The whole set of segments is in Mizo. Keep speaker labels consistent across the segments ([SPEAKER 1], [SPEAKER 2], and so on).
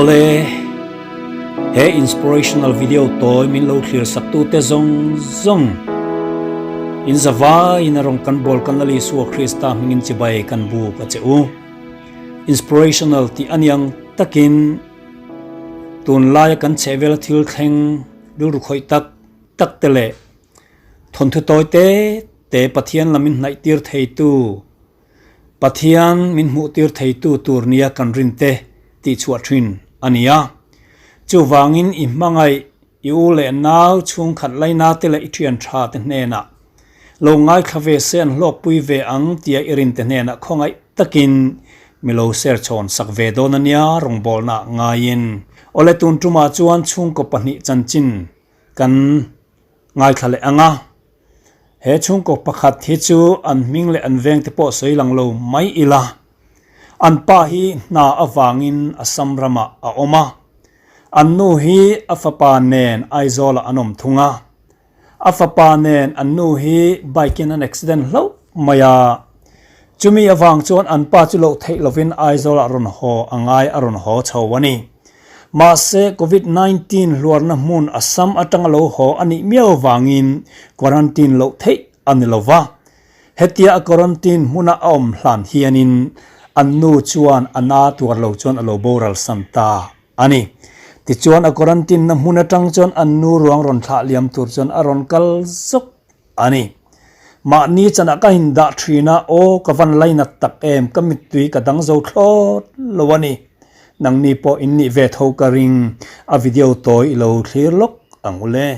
[SPEAKER 1] Awle, he inspirational video tawi min lo thlir sak tu te zawng zawng in zavai in a rawng kan bawl kan Lal Isua Krista hmingin chibai kan buk a che u. Inspirational tih aniang takin tunlaia kan chhehvela thil thleng rilru khawih tak tak te leh thawnthu tawi te te Pathian lam min hnaih tir theitu Pathian min hmuh tir theitu tur nia kan rin te tih chhuah thin a ni a. Chuvangin i hmangaih i u leh nau chhungkhat laina te leh i thian tha te hnenah lo ngaithla ve se an hlawkpui ve ang tia i rin te hnenah khawngaih takin mi lo ser chhawn sak ve dawn a nia rawngbawlna ngaiin. Awle tun tumah chuan chhungkaw pahnih chanchin kan ngaithla leh ang a. He chhungkaw pakhat hi chu an hming leh an vengte pawh sawi lang lo mai ila. An pa hi hna avangin Assam ramah a awm a. An nu hi a fapa nen Aizawlah an awm thung a. A fapa nen an nu hi bike in an accident hlauh mai a. Chumi avang chuan an pa chu loh theih lovin Aizawlah rawn haw a ngai a rawn haw chho a ni. Mahse, Covid 19 hluarna hmun Assam atanga lo haw a nih miau avangin quarantine loh theih a ni lo va. Hetia a quarantine hmuna a awm hlan hianin an nu chuan a na tuar lo chuan a lo boral san ta a ni. Tichuan a quarantine na hmun atang chuan an nu ruang rawn thlah liam tur chuan a rawn kal zawk a ni. Mahni chanah ka indah thin a, aw ka van lainat tak em, ka mittui ka dang zo thlawt lo a ni. Nangni pawh in nih ve tho ka ring, a video tawi i lo thlir lawk ang u le.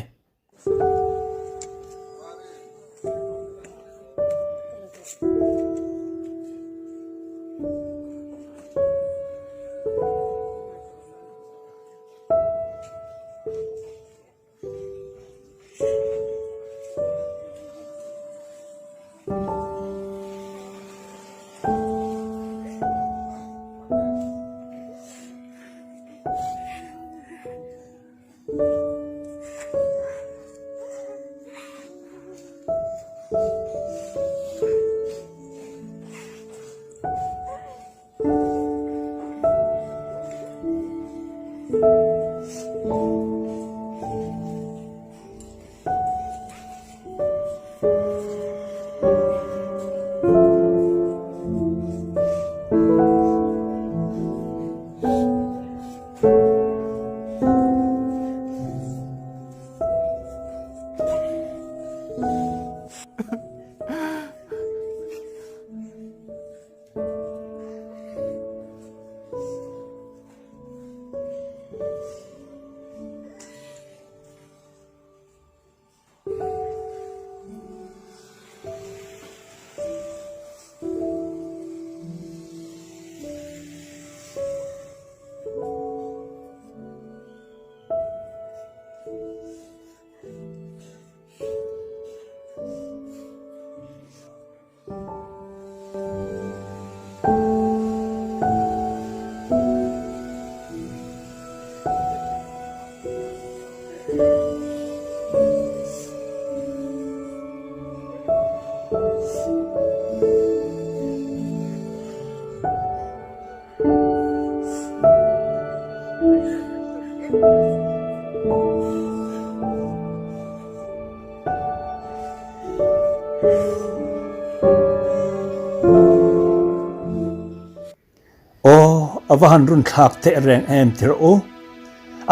[SPEAKER 1] Aw, a va han run thlak teh reng em tir u.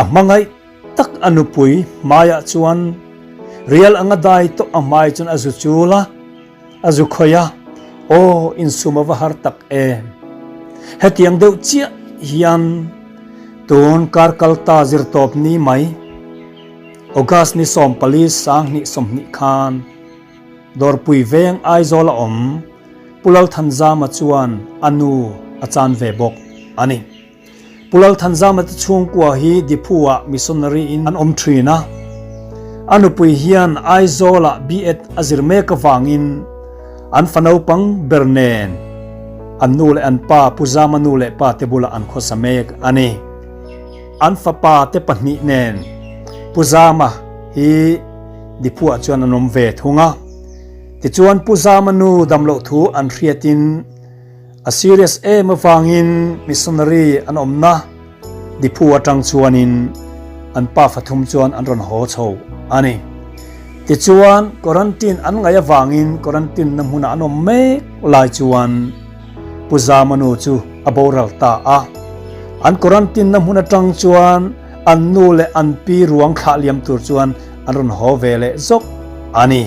[SPEAKER 1] A hmangaih tak a nupui hmaiah chuan rial anga dai tawh a hmai chuan a zu chul a, a zu khawih a, aw insum a va har tak em. Hetiang deuh chiah hian tun kar kalta zirtawp ni mai. August ni 14 2020 khan Dawrpui veng Aizawl a awm Pu Lalthanzama chuan a nu a chan ve bawk a ni. Pu Lalthanzama te chhungkua hi Diphu-ah missionary in an awm thin a. A nupui hian Aizawl-ah B.Ed a zir mek avangin an fa naupang ber nen an nu leh an pa Pu Zama nu leh pa te bulah an khawsa mek a ni. An fapa te pahnih nen Pu Zama hi Diphuah chuan an awm ve thung a. Tichuan Pu Zama nu damloh thu an hriatin a serious em avangin missionary an awmna Diphu atang chuanin an pa fathum chuan an rawn haw chho a ni. Tichuan, quarantine an ngaih avangin quarantine na hmunah an awm mek lai chuan Pu Zama nu chu a boral ta a. An quarantine na hmun atang chuan an nu leh an pi ruang thlah liam tur chuan an rawn haw ve leh zawk a ni.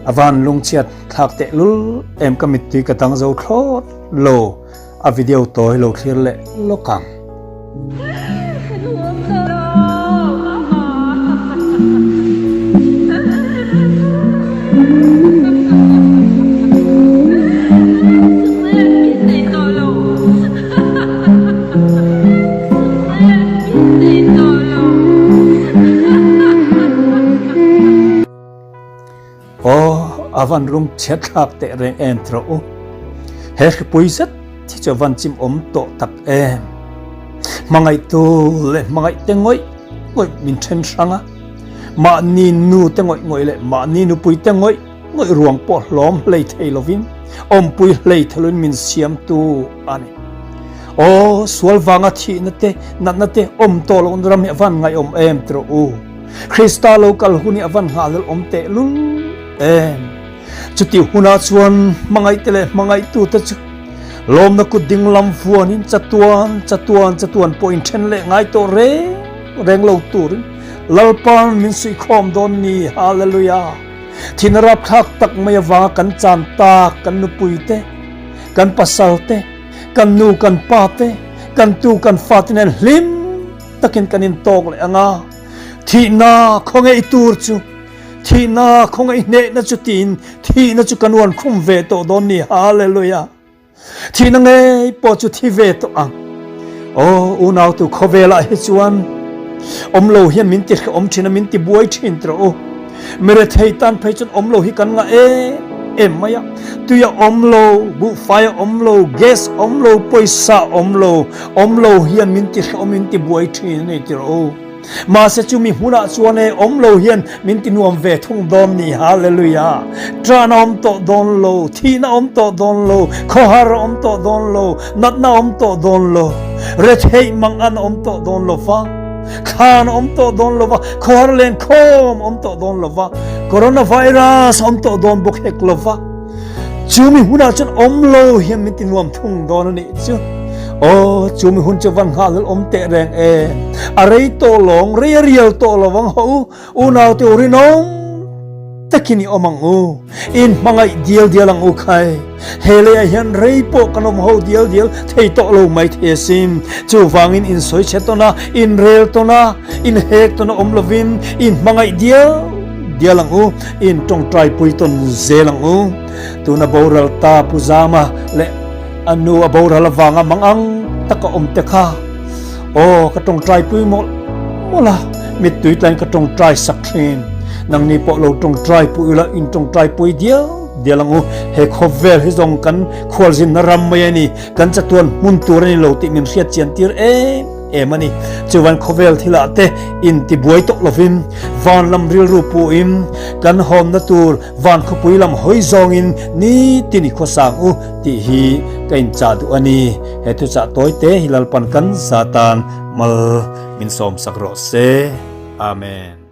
[SPEAKER 1] A van lungchhiat thlak teh lul em ka mittui ka dang zo thlawt lo. A video tawi lo thlir leh lawk ang. Aw, a van rung chhiat thlak teh reng em trawh u. He hripui zet hi chu a van chim awm tawh tak em. Hmangaihtu leh hmangaih te ngawih ngawih min then hrang a, mahni nu te ngawih ngawih leh mahni nupui te ngawih ngawih ruang pawh hlawm hlei thei lovin awmpui hlei thelun min siamtu a ni. Aw, sual vanga thihna te, natna te awm tawh lohna ram hi a van ngaihawm em trawh u. Krista lo kal hun hi a van nghahhlelh awm teh lul em. Chutih hunah chuan hmangaihte leh hmangaihtute chu lawmna kut ding lam vuanin chatuan chatuan chatuan pawh inthen leh ngai tawh reng reng lo turin Lalpa'n min suihkhawm dawn ni. Hallelujah! Thina rapthlak tak mai avanga kan chan tak kan nupui te, kan pasal te, kan nu kan pa te, kan tu kan fate nen hlim takin kan intawk leh ang a, thihna khawngaih tur chu, thihna khawngaih hnehna chu tiin thihna chu kan uan khum ve tawh dawn ni, Hallelujah! Thihna ngei pawh chu thi ve tawh ang. Aw, unautu khawvelah hi chuan awm lo hian min ti hrehawm thin a, min ti buai thin tawh u. Mi rethei tan phei chuan awm lo hi kan ngah em em mai a, tui a awm lo, buhfai a awm lo, gas a awm lo, pawisa a awm lo, awm lo hian min ti hrehawm min ti buai thin a ni tirh u. Mahse chu mi hmunah chuan e awm lo hian min ti nuam ve thung dawn ni, Hallelujah! Ṭan a awm tawh dawn lo, thihna a awm tawh dawn lo, khawhar a awm tawh dawn lo, natna a awm tawh dawn lo, retheih mang an awm tawh dawn lo va. Thlan a awm tawh dawn lo va, khawhar len khawm a awm tawh dawn lo va, coronavirus a awm tawh dawn bawk hek lo va. Chu mi hunah chuan awm lo hian min ti nuam thung dawn a nih chu. Aw, chu mi hun chu van nghah lal awm teh reng em. A rei tawh lawng, rei a rial tawh lo vang hawh u, unaute u rinawm takin i awm ang u. In hmangaih dial dial ang u khai. He leiah hian rei pawh kan awm ho dial dial thei tawh lo mai thei asin. Chuvangin in sawi chhe tawn a, in rel tawn a, in hek tawn a awm lovin in hmangaih dial dial ang u, in tawngtai pui tawn zel ang u. Tuna boral ta Pu Zama leh a nu a boral avanga mangang taka awm te kha aw ka tawngtai pui mawlh mawlh a, mittui tlain ka tawngtai sak thin. Nangni pawh lo tawngtai pui ula in tawngtai pui dial dial ang u. He khawvel hi zawng kan khualzinna ram mai a ni, kan chatuan hmun tur a ni lo tih min hriat chian tir em em a ni. Chuvan khawvel thilah te intibuai tawh lovin van lam rilru puhin kan hawnna tur Van khawpui lam hawi zawngin nitin i khawsang u tih hi ka inchah duh a ni. He thuchah tawi te hi Lalpan kan za tan mal min sawmsak rawh se. Amen.